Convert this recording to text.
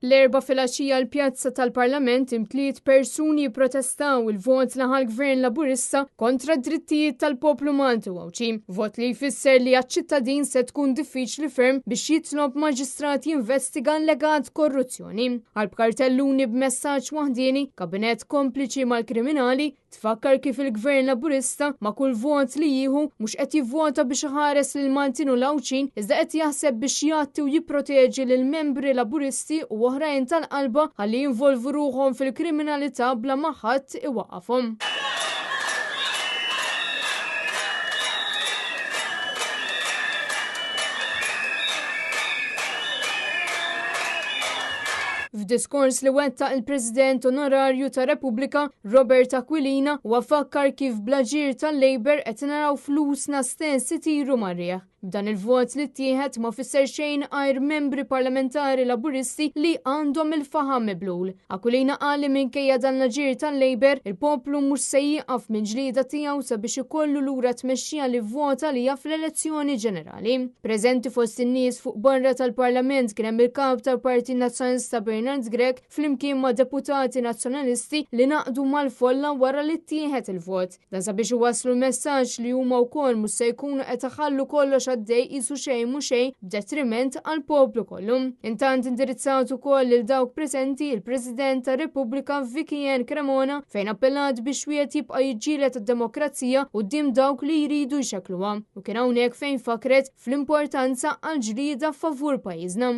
L-Erbgħa filgħaxija l-pjazza tal-Parlament imtliet persuni jipprotestaw il-vot li ħa l-Gvern Laburista kontra d-drittijiet tal-poplu Malti u Għawdxi. Vot li jfisser li għaċ-ċittadin se tkun diffiċli ferm biex jitlob maġistrat jinvestiga allegat korruzzjoni. Qalb kartelluni b'messaġġ waħdieni, kabinett kompliċi mal-kriminali, Tfakkar kif il-Gvern Laburista ma' kull vot li jieħu mhux qed jivvota biex iħares lill-Maltin u l-Għawdxin iżda qed jaħseb biex jgħatti u jipproteġi lill-membri Laburisti u oħrajn tal-qalba ħalli jinvolvu ruħhom fil-kriminalità bla ma ħadd iwaqqafhom. F'diskors li wettaq il-President Onorarju ta' Repubblika, Robert Aquilina, huwa fakkar kif bl-aġir tal-Labour qed naraw flusna stess itiru mar-riħ. B'dan il-vot li ttieħed ma fisser xejn għajr membri parlamentari Laburisti li għandhom il-faħam miblul. Aquilina qal li minkejja dan l-aġir tal-Labour, il-poplu mhux se jieqaf minn ġlieda tiegħu sabiex ikollu lura tmexxija li vvota għaliha fl-elezzjoni ġenerali. Preżenti fost in-nies fuq barra tal-Parlament kien hemm il-Kap tal-Partit Nazzjonalista Bernard Grech flimkien ma' deputati Nazzjonalisti li ngħaqdu mal-folla wara li ttieħed il-vot. Dan sabiex iwasslu l-messaġġ li huma wkoll mhux se jkunu qed iħallu kollox għaddej qisu xejn mhu xejn b'detriment għall-poplu kollu. Intant indirizzat ukoll lil dawk preżenti il-President tar-Repubblika Vicky Ann Cremona fejn appellat biex wieħed jibqa' jiġġieled għad-demokrazija quddiem dawk li jridu jxekkluha u kien hawnhekk fejn fakkret fl-importanza għall-ġlieda favur pajjiżna.